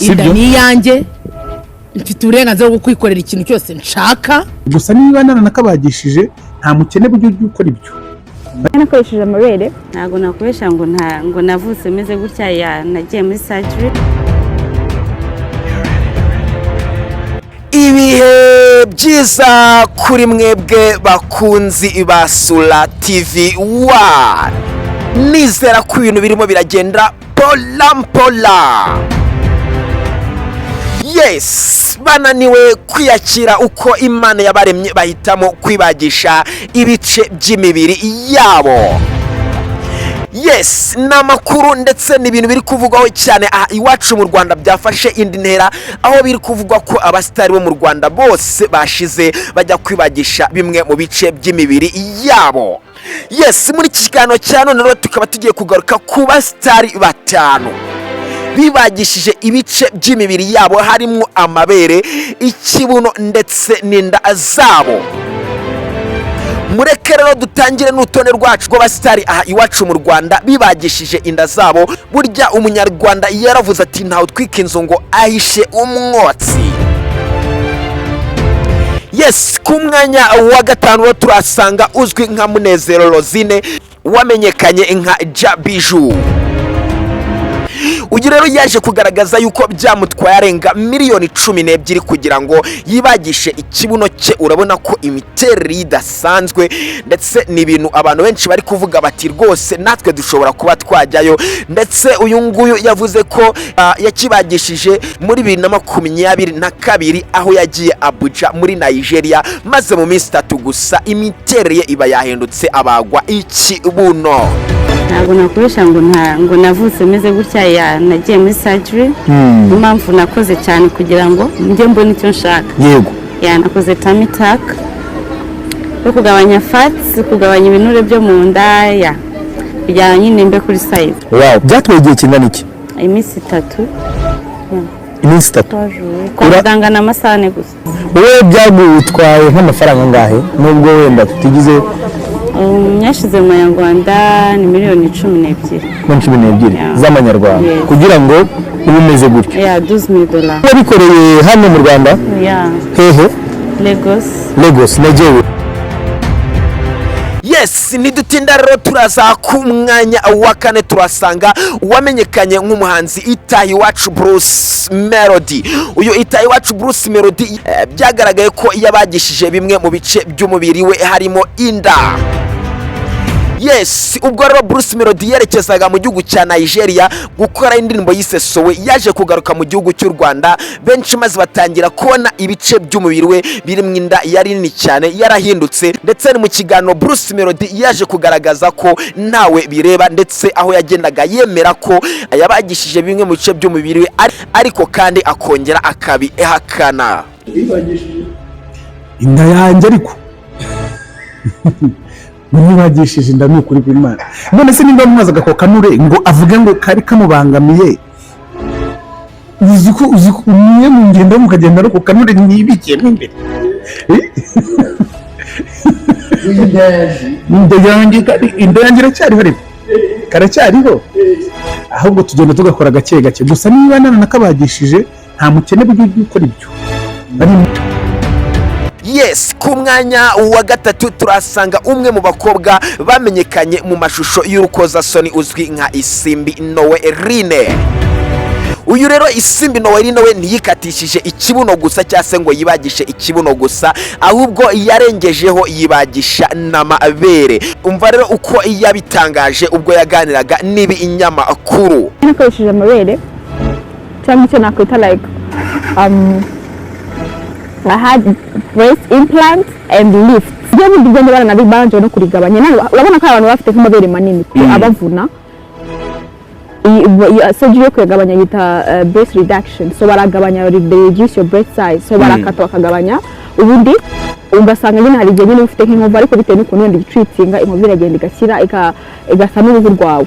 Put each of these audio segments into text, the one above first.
Inda Sibyo? ni iyanjye, mfite uburenganzira bwo kwikorera ikintu cyose nshaka. Gusa niba naranakabagishije, nta mukene buryo ujya ukora ibyo. Nakoresheje amabere. Ntabwo nakoresha ngo nta ngo navutse meze gutya, ya nagiye muri surgery. Ibihe byiza kuri mwebwe bakunzi ba Sura TV One. Nizera ko ibintu birimo biragenda pola pola. Yes, bananiwe kwiyakira uko Imana yabaremye, bahitamo kwibagisha ibice by'imibiri yabo. Yes, ni amakuru ndetse ni ibintu biri kuvugwaho cyane aha iwacu mu Rwanda, byafashe indi ntera, aho biri kuvugwa ko abasitari bo mu Rwanda bose bashize bajya kwibagisha bimwe mu bice by'imibiri yabo. Yes, muri iki kiganiro cya none rero tukaba tugiye kugaruka ku basitari batanu bibagishije ibice by'imibiri yabo, harimo amabere, ikibuno ndetse n'inda zabo. Mureke rero dutangire n'urutonde rwacu rw'abasitari aha iwacu mu Rwanda bibagishije inda zabo. Burya Umunyarwanda yaravuze ati: "Ntawe utwika inzu ngo ahishe umwotsi." Yes, ku mwanya wa gatanu rero turasanga uzwi nka Munezero Rosine, wamenyekanye nka Jabiju. Uyu rero yaje kugaragaza yuko byamutwaye arenga miliyoni 12 kugira ngo yibagishe ikibuno cye. Urabona ko imiterere ye idasanzwe, ndetse ni ibintu abantu benshi bari kuvuga bati: "Rwose natwe dushobora kuba twajyayo." Ndetse uyu nguyu yavuze ko yakibagishije muri 2022, aho yagiye Abuja muri Nigeria, maze mu minsi 3 gusa imiterere ye iba yahindutse, abagwa ikibuno. Ntabwo nakoresha ngo nta ngo navutse meze gutya, ya nagiye muri surgery. Niyo mpamvu nakoze cyane kugira ngo njye mbone icyo nshaka. Ya, nakoze tummy tuck yo kugabanya fats, kugabanya ibinure byo mu nda, ya kugira ngo nyine mbe kuri size. Wow, byatwaye igihe kingana iki? Iminsi 3. Iminsi 3? Kwa muganga ni amasaha 4 gusa. Wowe byagutwaye nk'amafaranga angahe, nubwo wenda tutigize? Yashize mu manyarwanda ni miliyoni 12. Muri 12 z'amanyarwanda? Yes. Kugira ngo ube umeze gutyo? Ya, 12 000 dollars. Wabikoreye hano mu Rwanda? Ya. Hehe? Lagos. Lagos, Nigeria. Yes, ntidutinda rero, turaza ku mwanya wa kane, turasanga uwamenyekanye nk'umuhanzi Itahiwacu Bruce Melody. Uyu Itahiwacu Bruce Melody byagaragaye ko yabagishije bimwe mu bice by'umubiri we, harimo inda. Yes, ubwo rero Bruce Melody yerekezaga mu gihugu cya Nigeria gukora indirimbo yise Sowe, yaje kugaruka mu gihugu cy'u Rwanda, benshi maze batangira kubona ibice by'umubiri we birimo inda yari nini cyane yarahindutse. Ndetse ni mu kiganiro Bruce Melody yaje kugaragaza ko ntawe bireba, ndetse aho yagendaga yemera ko yabagishije bimwe mu bice by'umubiri we, ariko kandi akongera akabihakana. Inda yanjye, ariko mwibagishije inda, ni ukuri kw'Imana. None se nimba mumaze ako kanure ngo avuge ngo kari kamubangamiye, uzi ko umwe mu ngendo mukagenda ariko kanure ntibikiyemo imbere? Inda yanjye iracyariho ariko karacyariho, ahubwo tugenda tugakora gake gake. Gusa niba naranakabagishije, nta mukene buryo ujya ukora ibyo. Yes, ku mwanya wa gatatu turasanga umwe mu bakobwa bamenyekanye mu mashusho y'urukozasoni, uzwi nka Isimbi Noeline. Uyu rero Isimbi Noeline we ntiyikatishije ikibuno gusa cyangwa se ngo yibagishe ikibuno gusa, ahubwo yarengejeho yibagisha n'amabere. Umva rero uko yabitangaje ubwo yaganiraga n'ibinyamakuru. Nakoresheje amabere, cyangwa icyo nakwita like I had breast implant and lift. Ibyo bundi byo baranabibanje no kurigabanya. Nawe urabona ko abantu bafite nk'amabere manini abavuna. Iyi surgery yo kuyagabanya yita breast reduction. So baragabanya, they reduce your breast size. So barakata bakagabanya, ubundi ugasanga nyine hari igihe nyine uba ufite nk'inkovu, ariko bitewe n'ukuntu wenda uyitreatinga, inkovu iragenda igakira, igasa n'uruhu rwawe.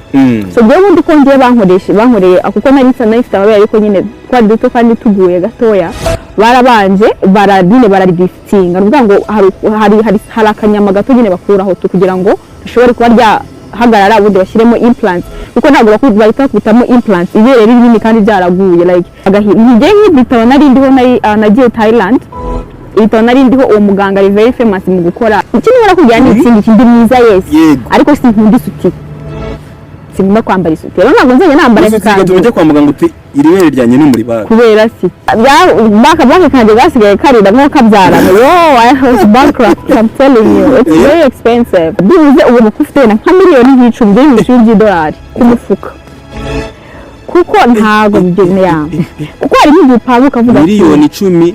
So njyewe ubundi ko ngiye bankoreshe bankoreye, kuko nari nsa nari mfite amabere ariko nyine twari duto kandi tuguye gatoya, barabanje bara nyine barariftinga. Ni ukuvuga ngo hari akanyama gato nyine bakuraho tu kugira ngo rishobore kuba rya guhagarara, ubundi bashyiremo implants, kuko ntabwo bahita bakubitamo implants ibere rinini kandi byaraguye. Like ngiye nk'ibitaro nari ndiho, nari nagiye Thailand, ibitaro nari ndiho, uwo muganga ari very famous mu gukora. Ikindi nkora kugira ni ikindi kindi mwiza, yes. Ariko sinkunda isutiye, sinkunda kwambara isutiye, rero ntabwo nzajya nambara Uzi aka kanzu. Ujya kwa muganga uti: "Iri bere ryanjye ni muri baga." Kubera si baka kanjye gasigaye karira nko kabyara. Yo, I was bankrupt, I'm telling you, it's very expensive. Byibuze ubu ufite wenda nka miliyoni nk'icumi by'idolari ku mufuka, kuko ntabwo byo ya, kuko hari nk'igihe upanga ukavuga ati, miliyoni 10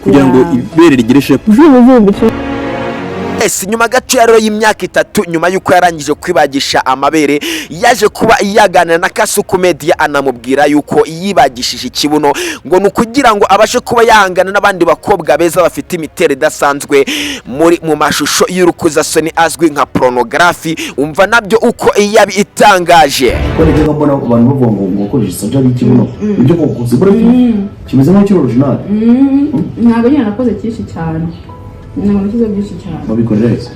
kugira ngo ibere rigire shape? Byibuze 10,000. Yes, nyuma gato rero y'imyaka 3 nyuma y'uko yarangije kwibagisha amabere, yaje kuba yaganira na Kasuku Media, anamubwira yuko yibagishije ikibuno ngo ni ukugira ngo abashe kuba yahangana n'abandi bakobwa beza bafite imiterere idasanzwe muri mu mashusho y'urukozasoni azwi nka pornography. Umva nabyo uko yabitangaje. Ko najyaga mbona abantu bavuga ngo wakoresheje surgery y'ikibuno, ibyo koko sibura kimeze nk'aho kiri original? Ntabwo nyine nakoze cyinshi cyane, ntabwo nashyize byinshi cyane. Babikorera hese?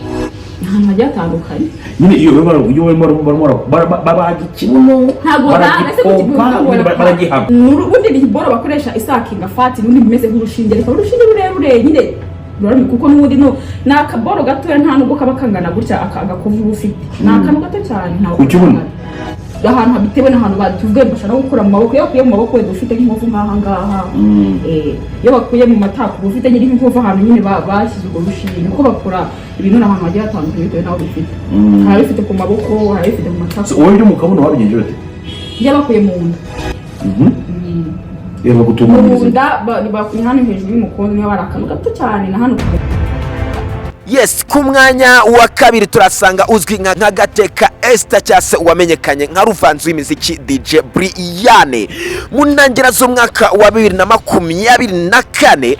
Ahantu hagiye hatandukanye. Nyine iyo barimo babaga ikibuno, Ntabwo baragipompa, nyine baragihama? Ubundi ni boro bakoresha isuckinga fat, n'ubundi bimeze nk'urushinge, ariko urushinge rurerure nyine rurarumye, kuko n'ubundi no ni akaboro gatoya, nta nubwo kaba kangana gutya. Aka agakovu uba ufite ni akantu gato cyane, ntabwo Ku kibuno? kangana. Ahantu bitewe n'ahantu batuvuge bashobora no gukura mu maboko. Iyo bakuye mu maboko wenda ufite nk'inkovu nk'aha ngaha. Iyo bakuye mu matako uba ufite nyine nk'inkovu ahantu nyine bashyize urwo rushinge, kuko bakura ibinure ahantu hagiye hatandukanye bitewe n'aho bifite. Hari abifite ku maboko, hari abifite mu matako. So, wowe ibyo mu kabuno wabigenje bate? Iyo bakuye mu nda. Reba Mu gutunganyiriza nda bakuye hano hejuru y'umukondo, niho hari akantu gato cyane na hano ku Yes, ku mwanya wa kabiri turasanga uzwi nka Gateka Esther, cyangwa se uwamenyekanye nka Ruvanzi w'imiziki DJ Brian. Mu ntangiriro z'umwaka wa 2024,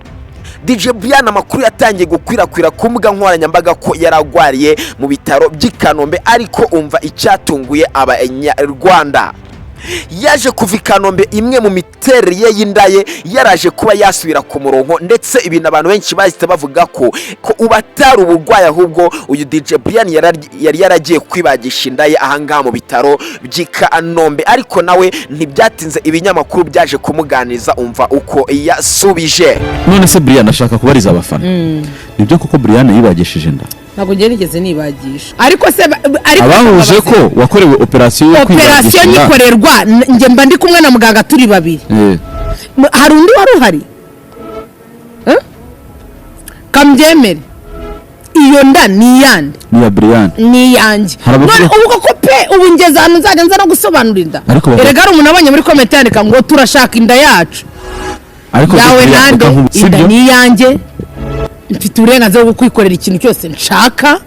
DJ Brian amakuru yatangiye gukwirakwira ku mbuga nkoranyambaga ko yaragwariye mu bitaro by'i Kanombe, ariko umva icyatunguye Abanyarwanda: yaje kuva i Kanombe imwe mu miterere ye y'inda ye yaraje kuba yasubira ku murongo, ndetse ibintu abantu benshi bahise bavuga ko ubu atari uburwayi, ahubwo uyu DJ Brian yari yaragiye kwibagisha inda ye ahangaha mu bitaro by'i Kanombe. Ariko nawe ntibyatinze, ibinyamakuru byaje kumuganiriza. Umva uko yasubije. None se Brian, ashaka kubariza abafana, nibyo koko Brian yibagishije inda? Ntabwo njye nigeze nibagisha, ariko se ariko Abahuje ko wakorewe operasiyo yo kwibagisha Operasiyo inda. nyikorerwa, njye mba ndi kumwe na muganga, turi babiri. Hari undi wari uhari? Eh? Kambyemere, iyo nda ni iyande? Ni iya Brian. Ni iyanjye. Hari abavuga- None ubu koko pe, ubu ngeze ahantu nzajya nza no gusobanura inda? Ariko Erega hari umuntu abonye muri comment yandika ngo: "Turashaka inda yacu." Ariko Yawe Brian, nande? reka Inda sibyo? ni iyanjye, mfite uburenganzira bwo kwikorera ikintu cyose nshaka.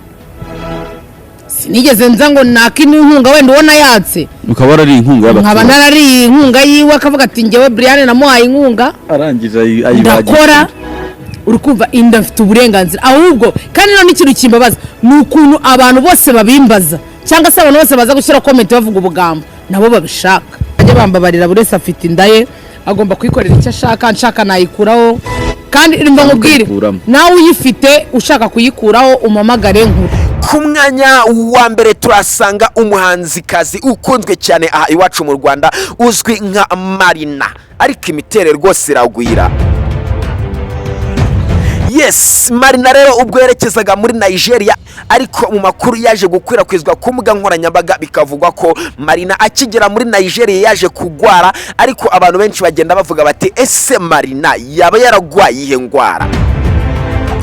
Sinigeze nza ngo naka inkunga, wenda ubona yatse. Ukaba warariye inkunga Nkaba y'abaturage. narariye inkunga yiwe, akavuga ati: "Ngewe Brian namuhaye inkunga." Arangije ayibagisha. Ndakora, uri kumva? Inda mfite uburenganzira. Ahubwo kandi none ikintu kimbabaza ni ukuntu abantu bose babimbaza, cyangwa se abantu bose baza gushyira comment bavuga ubugambo nabo babishaka. Bajya bambabarira, buri wese afite inda ye, agomba kwikorera icyo ashaka. Nshaka nayikuraho, kandi mba nkubwire, Ukayikuramo. nawe uyifite ushaka kuyikuraho umamagare nkuru. Ku mwanya wa mbere turasanga umuhanzikazi ukunzwe cyane aha iwacu mu Rwanda, uzwi nka Marina, ariko imiterere rwose iragwira. Yes, Marina rero ubwo yerekezaga muri Nigeria, ariko mu makuru yaje gukwirakwizwa ku mbuga nkoranyambaga bikavugwa ko Marina akigera muri Nigeria yaje kugwara, ariko abantu benshi bagenda bavuga bati: "Ese Marina yaba yaragwaye iyihe ndwara?"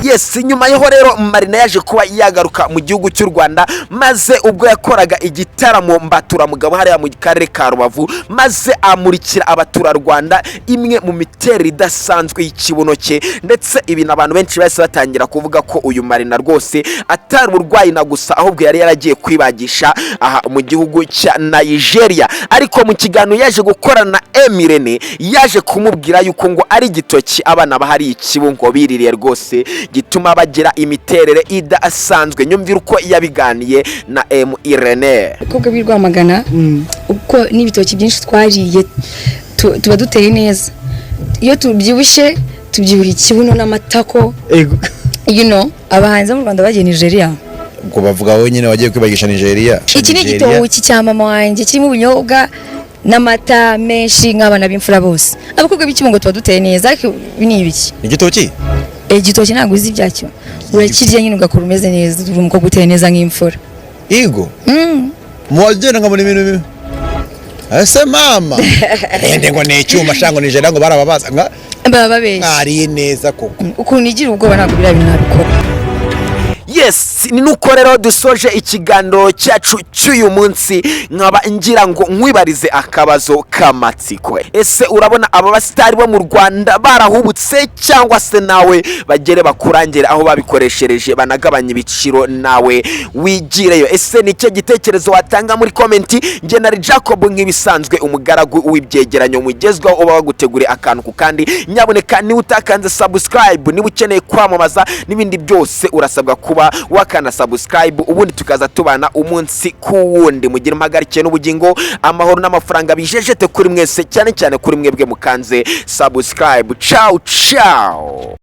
Yes, nyuma yaho rero Marina yaje kuba yagaruka mu gihugu cy'u Rwanda, maze ubwo yakoraga igitaramo mbaturamugabo hariya mu karere ka Rubavu, maze amurikira abaturarwanda imwe mu miterere idasanzwe y'ikibuno cye, ndetse ibintu abantu benshi bahise batangira kuvuga ko uyu Marina rwose atari uburwayi na gusa, ahubwo yari yaragiye kwibagisha aha mu gihugu cya Nigeria. Ariko mu kiganiro yaje gukorana na Emirene, yaje kumubwira yuko ngo ari igitoki abana bahari ikibungo biririye rwose gituma bagira imiterere idasanzwe. Nyumvira uko yabiganiye na M Irene. Abakobwa b'i Rwamagana, uko n'ibitoki byinshi twariye, tuba duteye neza. Iyo tubyibushye, tubyibuha ikibuno n'amatako. Abahanzi bo mu Rwanda bagiye Nigeria. Ubwo bavuga wowe nyine wagiye kwibagisha Nigeria. Iki ni Nigeria. Igitoki cya mama wanjye kirimo ubunyobwa n'amata menshi, nk'abana b'imfura bose. Abakobwa b'Ikibungo tuba duteye neza, ariko ibi ni ibiki? Ni igitoki. Eh, igitoki ntabwo uzi ibyacyo? Urakirya nyine ugakura umeze neza, uri umukobwa uteye neza nk'imfura. Igo mu wagenda nkabona ibintu bimwe. Ese mama rende ngo ni icyuma shango Nigeria ngo barababaza nga Baba babeshya. Mwariye neza koko. Ukuntu igira ubwoba, ntabwo biriya bintu nabikora. Yes, ni nuko rero dusoje ikiganiro cyacu cy'uyu munsi, nkaba ngira ngo nkwibarize akabazo k'amatsiko: ese urabona aba basitari bo mu Rwanda barahubutse, cyangwa se nawe bagere bakurangire aho babikoreshereje banagabanya ibiciro nawe wigireyo? Ese ni icyo gitekerezo watanga muri comment? Njye na Jacob nk'ibisanzwe, umugaragu w'ibyegeranyo mugezweho uba waguteguriye akantu ku kandi. Nyaboneka niba utakanze subscribe, niba ukeneye kwamamaza n'ibindi byose, urasabwa kuba wakanda subscribe, ubundi tukaza tubana umunsi ku wundi. Mugire impagarike n'ubugingo, amahoro n'amafaranga bijejete kuri mwese, cyane cyane kuri mwebwe mukanze subscribe. Ciao ciao.